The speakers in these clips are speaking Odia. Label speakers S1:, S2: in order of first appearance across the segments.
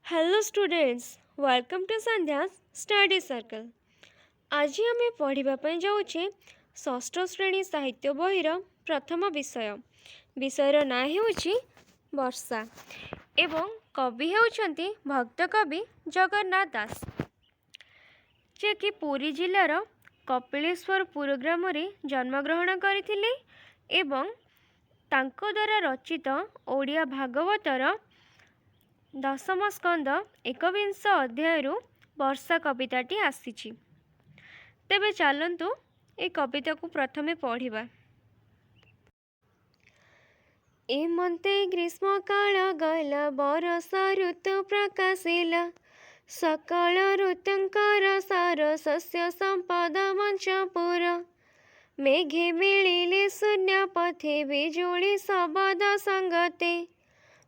S1: Hello students, welcome to Sandhya's study circle. ଆଜି ଆମେ ପଢ଼ିବା ପାଇଁ ଯାଉଛେ ଷଷ୍ଠ ଶ୍ରେଣୀ ସାହିତ୍ୟ ବହିର ପ୍ରଥମ ବିଷୟ। ବିଷୟର ନାଁ ହେଉଛି ବର୍ଷା ଏବଂ କବି ହେଉଛନ୍ତି ଭକ୍ତ କବି ଜଗନ୍ନାଥ ଦାସ, ଯିଏକି ପୁରୀ ଜିଲ୍ଲାର କପିଳେଶ୍ୱରପୁର ଗ୍ରାମରେ ଜନ୍ମଗ୍ରହଣ କରିଥିଲେ ଏବଂ ତାଙ୍କ ଦ୍ୱାରା ରଚିତ ଓଡ଼ିଆ ଭାଗବତର ଦଶମ ସ୍କନ୍ଦ ଏକବିଂଶ ଅଧ୍ୟାୟରୁ ବର୍ଷା କବିତାଟି ଆସିଛି। ତେବେ ଚାଲନ୍ତୁ ଏ କବିତାକୁ ପ୍ରଥମେ ପଢ଼ିବା। ଏମନ୍ତେ ଗ୍ରୀଷ୍ମକାଳ ଗଲା, ବରଷା ଋତୁ ପ୍ରକାଶିଲା। ସକଳ ଋତୁଙ୍କର ସାର ଶସ୍ୟ ସମ୍ପଦ ମଞ୍ଚପୁର। ମେଘେ ମିଳିଲେ ଶୂନ୍ୟ ପଥେ, ବିଜୁଳି ଶବଦ ସଙ୍ଗତେ।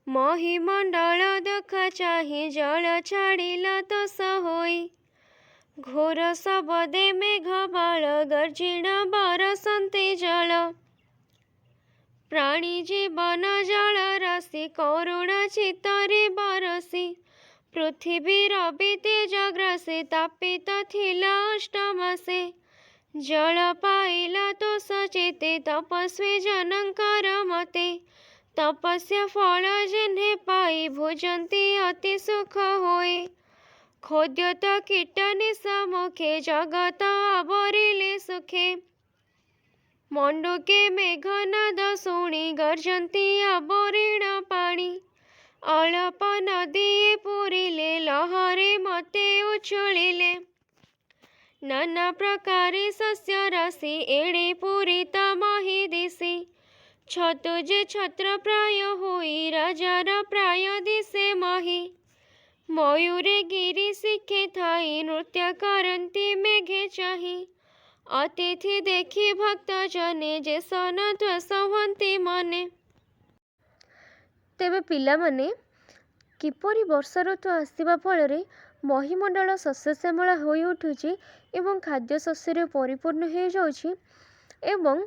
S1: ମହିମଣ୍ଡଳ ଦୁଃଖ ଚାହିଁ, ଜଳ ଛାଡ଼ିଲା ତୋଷ ହୋଇ। ଘୋର ଶବଦେ ମେଘ ବାଳ, ଗର୍ଜିଣ ବରଷନ୍ତି ଜଳ। ପ୍ରାଣୀ ଜୀବନ ଜଳ ରାଶି, କରୁଣ ଚିତ୍ତରେ ବରଷି। ପୃଥିବୀ ରବି ତେଜ ଗ୍ରାସେ, ତାପିତ ଥିଲା ଅଷ୍ଟମାସେ। ଜଳ ପାଇଲା ତୋଷ ଚିତ୍ତେ, ତପସ୍ୱୀ ଜନଙ୍କର ମତେ। ତପସ୍ୟା ଫଳ ଯେହ୍ନେ ପାଇ, ଭୁଜନ୍ତି ଅତି ସୁଖ ହୋଇ। ଖୋଦ୍ୟତ କୀଟ ନିଶମୁଖେ, ଜଗତ ଆବରିଲେ ସୁଖେ। ମଣ୍ଡୁକେ ମେଘନାଦ ଶୁଣି, ଗର୍ଜନ୍ତି ଆବରିଣ ପାଣି। ଅଳପ ନଦୀଏ ପୂରିଲେ, ଲହରେ ମତେ ଉଛୁଳିଲେ। ନାନା ପ୍ରକାରେ ଶସ୍ୟ ରାଶି, ଏଣେ ପୂରିତ ମହୀ ଦିଶି। ଛତୁ ଯେ ଛତ୍ର ପ୍ରାୟ ହୋଇ, ରାଜାର ପ୍ରାୟ ଦିଶେ ମହୀ। ମୟୂରେ ଗିରି ଶିଖେ ଥାଇ, ନୃତ୍ୟ କରନ୍ତି ମେଘେ ଚାହିଁ। ଅତିଥି ଦେଖି ଭକ୍ତ ଜନେ, ଯେ ସନ୍ତୋଷ ହୁଅନ୍ତି ମନେ। ତେବେ ପିଲାମାନେ, କିପରି ବର୍ଷା ଋତୁ ଆସିବା ଫଳରେ ମହିମଣ୍ଡଳ ଶସ୍ୟଶ୍ୟାମଳା ହୋଇ ଉଠୁଛି ଏବଂ ଖାଦ୍ୟ ଶସ୍ୟରେ ପରିପୂର୍ଣ୍ଣ ହୋଇଯାଉଛି ଏବଂ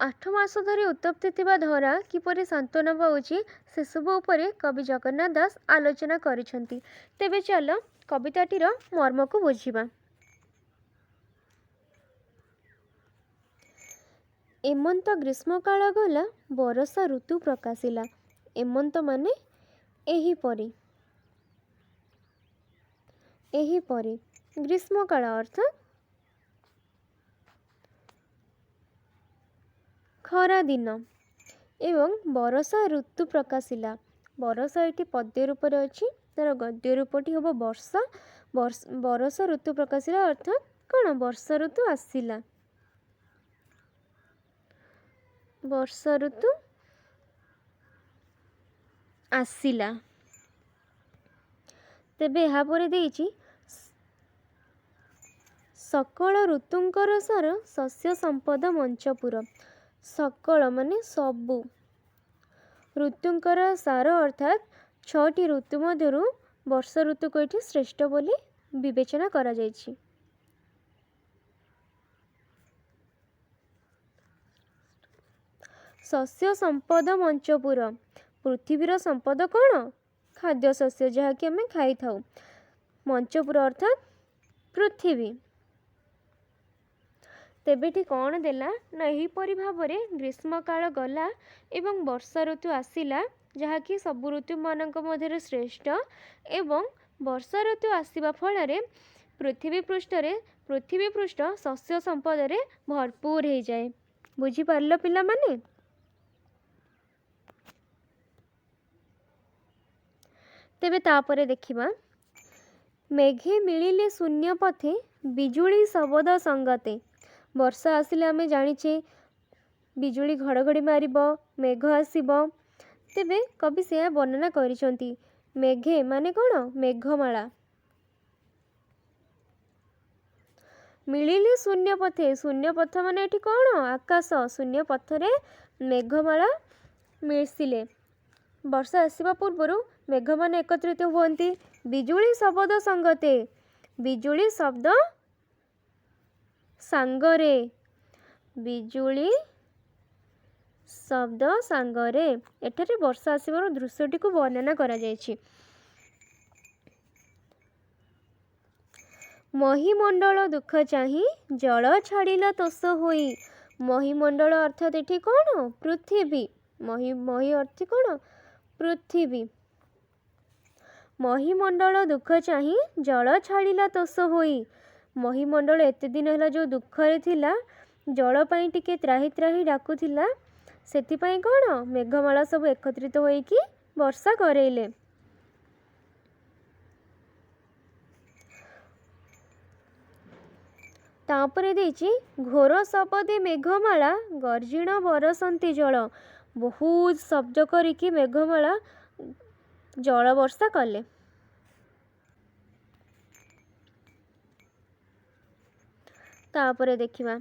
S1: 8 ମାସ ଧରି ଉତ୍ତପ୍ତ ଥିବା ଧରା କିପରି ସାନ୍ତ୍ୱନା ପାଉଛି, ସେସବୁ ଉପରେ କବି ଜଗନ୍ନାଥ ଦାସ ଆଲୋଚନା କରିଛନ୍ତି। ତେବେ ଚାଲ କବିତାଟିର ମର୍ମକୁ ବୁଝିବା। ଏମନ୍ତ ଗ୍ରୀଷ୍ମକାଳ ଗଲା, ବରଷା ଋତୁ ପ୍ରକାଶିଲା। ଏମନ୍ତ ମାନେ ଏହିପରି, ଏହିପରି। ଗ୍ରୀଷ୍ମକାଳ ଅର୍ଥାତ୍ ଖରାଦିନ ଏବଂ ବରଷା ଋତୁ ପ୍ରକାଶିଲା। ବରଷା ଏଠି ପଦ୍ୟ ରୂପରେ ଅଛି, ତାର ଗଦ୍ୟ ରୂପଟି ହେବ ବର୍ଷା। ବରଷା ଋତୁ ପ୍ରକାଶିଲା ଅର୍ଥାତ୍ କ'ଣ? ବର୍ଷା ଋତୁ ଆସିଲା। ବର୍ଷା ଋତୁ ଆସିଲା। ତେବେ ଏହାପରେ ଦେଇଛି ସକଳ ଋତୁଙ୍କର ସାର ଶସ୍ୟ ସମ୍ପଦ ମଞ୍ଚପୁର। ସକଳ ମାନେ ସବୁ, ଋତୁଙ୍କର ସାର ଅର୍ଥାତ୍ 6ଟି ଋତୁ ମଧ୍ୟରୁ ବର୍ଷା ଋତୁକୁ ଏଠି ଶ୍ରେଷ୍ଠ ବୋଲି ବିବେଚନା କରାଯାଇଛି। ଶସ୍ୟ ସମ୍ପଦ ମଞ୍ଚପୁର। ପୃଥିବୀର ସମ୍ପଦ କ'ଣ? ଖାଦ୍ୟ ଶସ୍ୟ, ଯାହାକି ଆମେ ଖାଇଥାଉ। ମଞ୍ଚପୁର ଅର୍ଥାତ୍ ପୃଥିବୀ। ତେବେ ଏଠି କ'ଣ ଦେଲା ନା, ଏହିପରି ଭାବରେ ଗ୍ରୀଷ୍ମକାଳ ଗଲା ଏବଂ ବର୍ଷା ଋତୁ ଆସିଲା, ଯାହାକି ସବୁ ଋତୁମାନଙ୍କ ମଧ୍ୟରେ ଶ୍ରେଷ୍ଠ, ଏବଂ ବର୍ଷା ଋତୁ ଆସିବା ଫଳରେ ପୃଥିବୀ ପୃଷ୍ଠ ଶସ୍ୟ ସମ୍ପଦରେ ଭରପୁର ହେଇଯାଏ। ବୁଝିପାରିଲ ପିଲାମାନେ? ତେବେ ତାପରେ ଦେଖିବା। ମେଘେ ମିଳିଲେ ଶୂନ୍ୟ ପଥେ, ବିଜୁଳି ଶବଦ ସଙ୍ଗତେ। ବର୍ଷା ଆସିଲେ ଆମେ ଜାଣିଛେ ବିଜୁଳି ଘଡ଼ଘଡ଼ି ମାରିବ, ମେଘ ଆସିବ। ତେବେ କବି ସେୟା ବର୍ଣ୍ଣନା କରିଛନ୍ତି। ମେଘେ ମାନେ କ'ଣ? ମେଘମାଳା। ମିଳିଲେ ଶୂନ୍ୟ ପଥେ, ଶୂନ୍ୟ ପଥ ମାନେ ଏଠି କ'ଣ? ଆକାଶ। ଶୂନ୍ୟ ପଥରେ ମେଘମାଳା ମିଶିଲେ। ବର୍ଷା ଆସିବା ପୂର୍ବରୁ ମେଘମାନେ ଏକତ୍ରିତ ହୁଅନ୍ତି। ବିଜୁଳି ଶବଦ ସଙ୍ଗତେ, ବିଜୁଳି ଶବ୍ଦ ସାଙ୍ଗରେ, ବିଜୁଳି ଶବ୍ଦ ସାଙ୍ଗରେ। ଏଠାରେ ବର୍ଷା ଆସିବାର ଦୃଶ୍ୟଟିକୁ ବର୍ଣ୍ଣନା କରାଯାଇଛି। ମହିମଣ୍ଡଳ ଦୁଃଖ ଚାହିଁ ଜଳ ଛାଡ଼ିଲା ତୋଷ ହୋଇ। ମହିମଣ୍ଡଳ ଅର୍ଥାତ୍ ଏଠି କ'ଣ? ପୃଥିବୀ। ମହି, ମହି ଅର୍ଥ କ'ଣ? ପୃଥିବୀ। ମହିମଣ୍ଡଳ ଦୁଃଖ ଚାହିଁ ଜଳ ଛାଡ଼ିଲା ତୋଷ ହୋଇ। ମହିମଣ୍ଡଳ ଏତେ ଦିନ ହେଲା ଯେଉଁ ଦୁଃଖରେ ଥିଲା, ଜଳ ପାଇଁ ଟିକେ ତ୍ରାହି ତ୍ରାହି ଡାକୁଥିଲା, ସେଥିପାଇଁ କ'ଣ ମେଘମାଳା ସବୁ ଏକତ୍ରିତ ହୋଇକି ବର୍ଷା କରେଇଲେ। ତାପରେ ଦେଇଛି, ଘୋର ଶବଦେ ମେଘମାଳା ଗର୍ଜିଣ ବରସନ୍ତି ଜଳ। ବହୁତ ଶବ୍ଦ କରିକି ମେଘମାଳା ଜଳ ବର୍ଷା କଲେ। ତାପରେ ଦେଖିବା,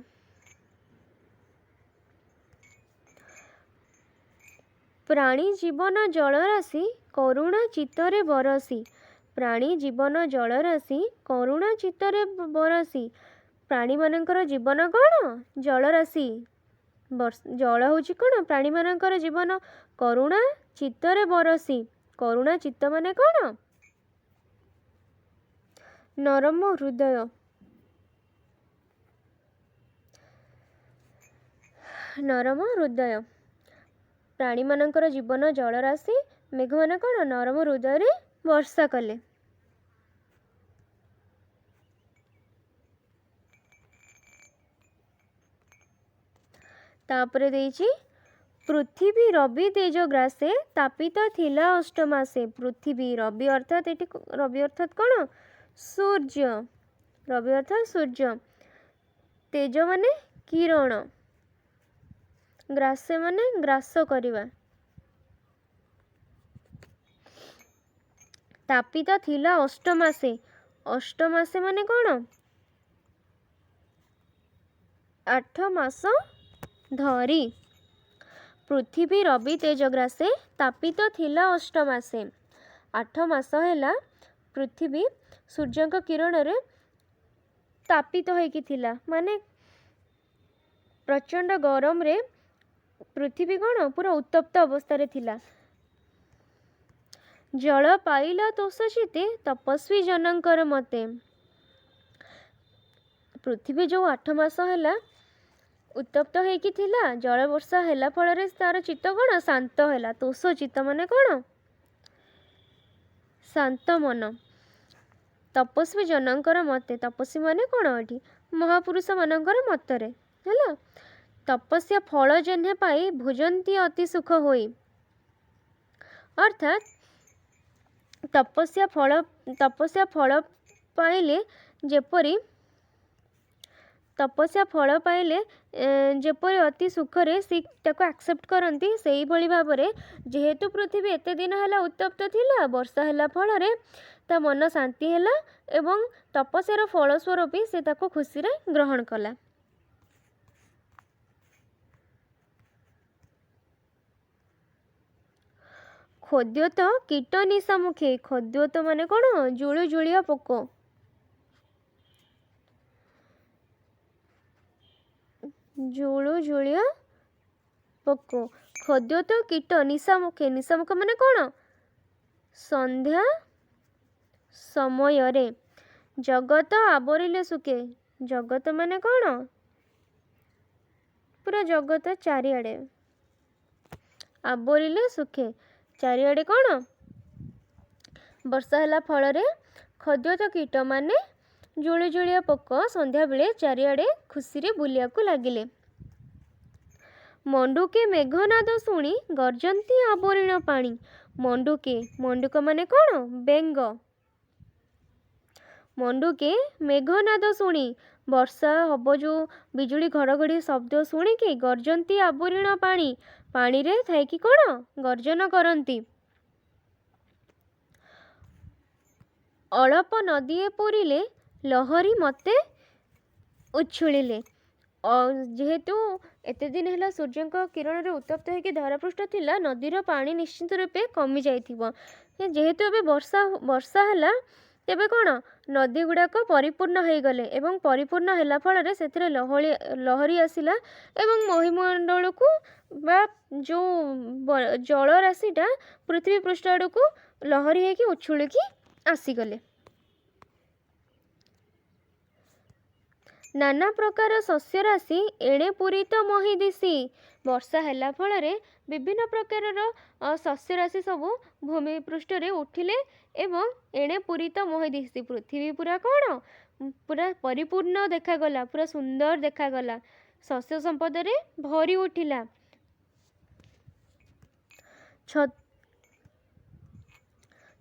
S1: ପ୍ରାଣୀ ଜୀବନ ଜଳରାଶି କରୁଣା ଚିତ୍ତରେ ବରସି। ପ୍ରାଣୀ ଜୀବନ ଜଳରାଶି କରୁଣା ଚିତ୍ତରେ ବରସି। ପ୍ରାଣୀମାନଙ୍କର ଜୀବନ କ'ଣ? ଜଳରାଶି। ଜଳ ହେଉଛି କ'ଣ? ପ୍ରାଣୀମାନଙ୍କର ଜୀବନ। କରୁଣା ଚିତ୍ତରେ ବରସି। କରୁଣା ଚିତ୍ତ ମାନେ କ'ଣ? ନରମ ହୃଦୟ। ନରମ ହୃଦୟ। ପ୍ରାଣୀମାନଙ୍କର ଜୀବନ ଜଳରାଶି, ମେଘମାନେ କ'ଣ ନରମ ହୃଦୟରେ ବର୍ଷା କଲେ। ତାପରେ ଦେଇଛି, ପୃଥିବୀ ରବି ତେଜ ଗ୍ରାସେ ତାପିତ ଥିଲା ଅଷ୍ଟମାସେ। ପୃଥିବୀ ରବି ଅର୍ଥାତ୍ ଏଠି ରବି ଅର୍ଥାତ୍ କ'ଣ? ସୂର୍ଯ୍ୟ। ରବି ଅର୍ଥାତ୍ ସୂର୍ଯ୍ୟ। ତେଜ ମାନେ କିରଣ, ଗ୍ରାସେ ମାନେ ଗ୍ରାସ କରିବା। ତାପିତ ଥିଲା ଅଷ୍ଟମାସେ। ଅଷ୍ଟମାସେ ମାନେ କ'ଣ? 8 ମାସ ଧରି। ପୃଥିବୀ ରବି ତେଜ ଗ୍ରାସେ ତାପିତ ଥିଲା ଅଷ୍ଟମାସେ। 8 ମାସ ହେଲା ପୃଥିବୀ ସୂର୍ଯ୍ୟଙ୍କ କିରଣରେ ତାପିତ ହେଇକି ଥିଲା, ମାନେ ପ୍ରଚଣ୍ଡ ଗରମରେ ପୃଥିବୀ କ'ଣ ପୁରା ଉତ୍ତପ୍ତ ଅବସ୍ଥାରେ ଥିଲା। ଜଳ ପାଇଲା ତୋଷ ଚିତେ ତପସ୍ୱୀ ଜନଙ୍କର ମତେ। ପୃଥିବୀ ଯେଉଁ 8 ମାସ ହେଲା ଉତ୍ତପ୍ତ ହେଇକି ଥିଲା, ଜଳ ବର୍ଷା ହେଲା ଫଳରେ ତାର ଚିତ୍ତ କ'ଣ ଶାନ୍ତ ହେଲା। ତୋଷ ଚିତ୍ତ ମାନେ କ'ଣ? ଶାନ୍ତ ମନ। ତପସ୍ୱୀ ଜନଙ୍କର ମତେ, ତପସ୍ୱୀ ମାନେ କ'ଣ ଏଠି? ମହାପୁରୁଷମାନଙ୍କର ମତରେ ହେଲା। ତପସ୍ୟା ଫଳ ଯେହ୍ନେ ପାଇ ଭୁଜନ୍ତି ଅତି ସୁଖ ହୋଇ। ଅର୍ଥାତ୍ ତପସ୍ୟା ଫଳ, ତପସ୍ୟା ଫଳ ପାଇଲେ ଯେପରି, ତପସ୍ୟା ଫଳ ପାଇଲେ ଯେପରି ଅତି ସୁଖରେ ସେ ତାକୁ ଆକ୍ସେପ୍ଟ କରନ୍ତି, ସେଇଭଳି ଭାବରେ ଯେହେତୁ ପୃଥିବୀ ଏତେ ଦିନ ହେଲା ଉତ୍ତପ୍ତ ଥିଲା, ବର୍ଷା ହେଲା ଫଳରେ ତା ମନ ଶାନ୍ତି ହେଲା ଏବଂ ତପସ୍ୟାର ଫଳସ୍ୱରୂପ ସେ ତାକୁ ଖୁସିରେ ଗ୍ରହଣ କଲା। ଖୋଦ୍ୟତ କୀଟ ନିଶା ମୁଖେ। ଖୋଦ୍ୟତ ମାନେ କ'ଣ? ଜୁଳୁଜୁଳିଆ ପୋକ। ଜୁଳୁଜୁଳିଆ ପୋକ। ଖଦ୍ୟତ କୀଟ ନିଶାମୁଖେ। ନିଶାମୁଖ ମାନେ କ'ଣ? ସନ୍ଧ୍ୟା ସମୟରେ। ଜଗତ ଆବରିଲେ ସୁଖେ। ଜଗତ ମାନେ କ'ଣ? ପୁରା ଜଗତ ଚାରିଆଡ଼େ। ଆବରିଲେ ସୁଖେ, ଚାରିଆଡ଼େ କ'ଣ ବର୍ଷା ହେଲା ଫଳରେ ଖଦ୍ୟତ କୀଟ ମାନେ ଜୁଳୁଜୁଳିଆ ପୋକ ସନ୍ଧ୍ୟାବେଳେ ଚାରିଆଡ଼େ ଖୁସିରେ ବୁଲିବାକୁ ଲାଗିଲେ। ମଣ୍ଡୁକେ ମେଘନାଦ ଶୁଣି ଗର୍ଜନ୍ତି ଆବରିଣ ପାଣି। ମଣ୍ଡୁକେ, ମଣ୍ଡୁକ ମାନେ କ'ଣ? ବେଙ୍ଗ। ମଣ୍ଡୁକେ ମେଘନାଦ ଶୁଣି, ବର୍ଷା ହବ ଯେଉଁ ବିଜୁଳି ଘଡ଼ଘଡ଼ି ଶବ୍ଦ ଶୁଣିକି ଗର୍ଜନ୍ତି ଆବରିଣ ପାଣି, ପାଣିରେ ଥାଇକି କ'ଣ ଗର୍ଜନ କରନ୍ତି। ଅଳପ ନଦୀଏ ପୂରିଲେ ଲହରୀ ମତେ ଉଛୁଳିଲେ। ଯେହେତୁ ଏତେ ଦିନ ହେଲା ସୂର୍ଯ୍ୟଙ୍କ କିରଣରେ ଉତ୍ତପ୍ତ ହେଇକି ଧରାପୃଷ୍ଠ ଥିଲା, ନଦୀର ପାଣି ନିଶ୍ଚିତ ରୂପେ କମିଯାଇଥିବ। ଯେହେତୁ ଏବେ ବର୍ଷା ହେଲା, ତେବେ କ'ଣ ନଦୀ ଗୁଡ଼ାକ ପରିପୂର୍ଣ୍ଣ ହେଇଗଲେ ଏବଂ ପରିପୂର୍ଣ୍ଣ ହେଲା ଫଳରେ ସେଥିରେ ଲହରୀ ଆସିଲା ଏବଂ ମହିମଣ୍ଡଳକୁ ବା ଯେଉଁ ଜଳରାଶିଟା ପୃଥିବୀ ପୃଷ୍ଠ ଆଡ଼କୁ ଲହରୀ ହେଇକି ଉଛୁଳିକି ଆସିଗଲେ। ନାନା ପ୍ରକାର ଶସ୍ୟରାଶି ଏଣେ ପୂରିତ ମହି ଦିଶି। ବର୍ଷା ହେଲା ଫଳରେ ବିଭିନ୍ନ ପ୍ରକାରର ଶସ୍ୟରାଶି ସବୁ ଭୂମି ପୃଷ୍ଠରେ ଉଠିଲେ ଏବଂ ଏଣେ ପୂରିତ ମହି ଦିଶି, ପୃଥିବୀ ପୁରା କ'ଣ ପୁରା ପରିପୂର୍ଣ୍ଣ ଦେଖାଗଲା, ପୁରା ସୁନ୍ଦର ଦେଖାଗଲା, ଶସ୍ୟ ସମ୍ପଦରେ ଭରି ଉଠିଲା।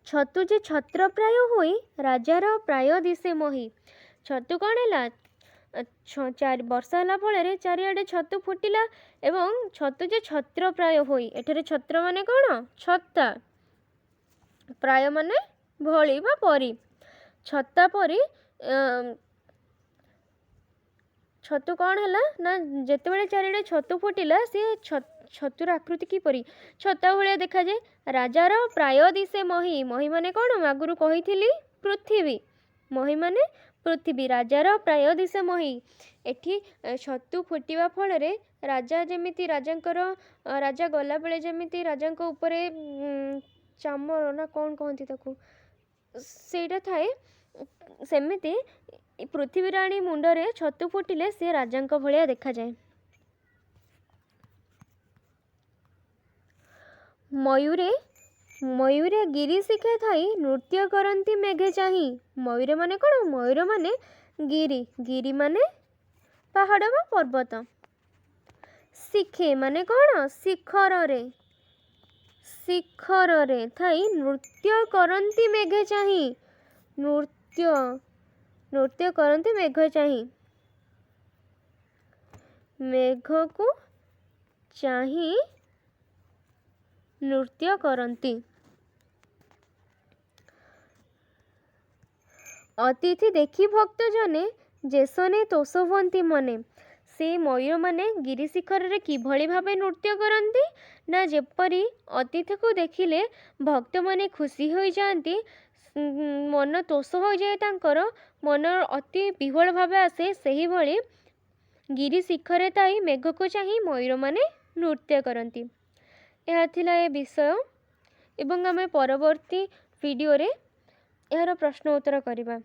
S1: ଛତୁ ଯେ ଛତ୍ର ପ୍ରାୟ ହୋଇ ରାଜାର ପ୍ରାୟ ଦିଶେ ମହି। ଛତୁ କ'ଣ ହେଲା? ବର୍ଷା ହେଲା ଫଳରେ ଚାରିଆଡ଼େ ଛତୁ ଫୁଟିଲା ଏବଂ ଛତୁ ଯେ ଛତ୍ର ପ୍ରାୟ ହୋଇ, ଏଠାରେ ଛତ୍ର ମାନେ କ'ଣ? ଛତା, ପ୍ରାୟ ମାନେ ଭଳି ବା ପରି, ଛତା ପରି। ଛତୁ କ'ଣ ହେଲା ନା, ଯେତେବେଳେ ଚାରିଆଡ଼େ ଛତୁ ଫୁଟିଲା, ସିଏ ଛତୁର ଆକୃତି କିପରି? ଛତା ଭଳିଆ ଦେଖାଯାଏ। ରାଜାର ପ୍ରାୟ ଦିଶେ ମହି। ମହି ମାନେ କ'ଣ? ମୁଁ ଆଗରୁ କହିଥିଲି, ପୃଥିବୀ। ମହି ମାନେ ପୃଥିବୀ। ରାଜାର ପ୍ରାୟ ଦିଶେ ମହି। ଏଠି ଛତୁ ଫୁଟିବା ଫଳରେ ରାଜା ଯେମିତି, ରାଜାଙ୍କର, ରାଜା ଗଲାବେଳେ ଯେମିତି ରାଜାଙ୍କ ଉପରେ ଚାମର ନା କ'ଣ କହନ୍ତି ତାକୁ, ସେଇଟା ଥାଏ, ସେମିତି ପୃଥିବୀ ରାଣୀ ମୁଣ୍ଡରେ ଛତୁ ଫୁଟିଲେ ସେ ରାଜାଙ୍କ ଭଳିଆ ଦେଖାଯାଏ। ମୟୂରେ ମୟୂରେ ଗିରି ଶିଖେ ଥାଇ ନୃତ୍ୟ କରନ୍ତି ମେଘେ ଚାହିଁ। ମୟୂର ମାନେ କ'ଣ? ମୟୂର ମାନେ ଗିରି, ଗିରି ମାନେ ପାହାଡ଼ ବା ପର୍ବତ। ଶିଖେ ମାନେ କ'ଣ? ଶିଖରରେ, ଶିଖରରେ ଥାଇ ନୃତ୍ୟ କରନ୍ତି ମେଘେ ଚାହିଁ। ନୃତ୍ୟ କରନ୍ତି ମେଘ ଚାହିଁ, ମେଘକୁ ଚାହିଁ ନୃତ୍ୟ କରନ୍ତି। ଅତିଥି ଦେଖି ଭକ୍ତ ଜନେ ଯେସନେ ତୋଷ ହୁଅନ୍ତି ମନେ। ସେ ମୟୂରମାନେ ଗିରି ଶିଖରରେ କିଭଳି ଭାବେ ନୃତ୍ୟ କରନ୍ତି ନା, ଯେପରି ଅତିଥିକୁ ଦେଖିଲେ ଭକ୍ତମାନେ ଖୁସି ହୋଇଯାଆନ୍ତି, ମନ ତୋଷ ହୋଇଯାଏ, ତାଙ୍କର ମନ ଅତି ବିହ୍ୱଳ ଭାବେ ଆସେ, ସେହିଭଳି ଗିରି ଶିଖରେ ଥାଇ ମେଘକୁ ଚାହିଁ ମୟୂରମାନେ ନୃତ୍ୟ କରନ୍ତି। ଏହା ଥିଲା ଏ ବିଷୟ ଏବଂ ଆମେ ପରବର୍ତ୍ତୀ ଭିଡ଼ିଓରେ ଏହାର ପ୍ରଶ୍ନ ଉତ୍ତର କରିବା।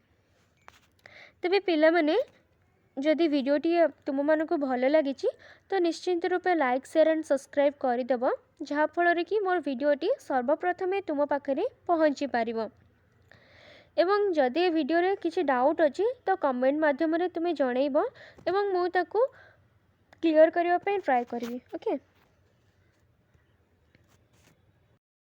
S1: ତେବେ ପିଲାମାନେ, ଯଦି ଭିଡ଼ିଓଟି ତୁମମାନଙ୍କୁ ଭଲ ଲାଗିଛି ତ ନିଶ୍ଚିନ୍ତ ରୂପେ ଲାଇକ୍, ସେୟାର ଆଣ୍ଡ ସବସ୍କ୍ରାଇବ୍ କରିଦେବ, ଯାହାଫଳରେ କି ମୋର ଭିଡ଼ିଓଟି ସର୍ବପ୍ରଥମେ ତୁମ ପାଖରେ ପହଞ୍ଚି ପାରିବ। ଏବଂ ଯଦି ଏ ଭିଡ଼ିଓରେ କିଛି ଡାଉଟ୍ ଅଛି ତ କମେଣ୍ଟ ମାଧ୍ୟମରେ ତୁମେ ଜଣେଇବ ଏବଂ ମୁଁ ତାକୁ କ୍ଲିଅର୍ କରିବା ପାଇଁ ଟ୍ରାଏ କରିବି। ଓକେ।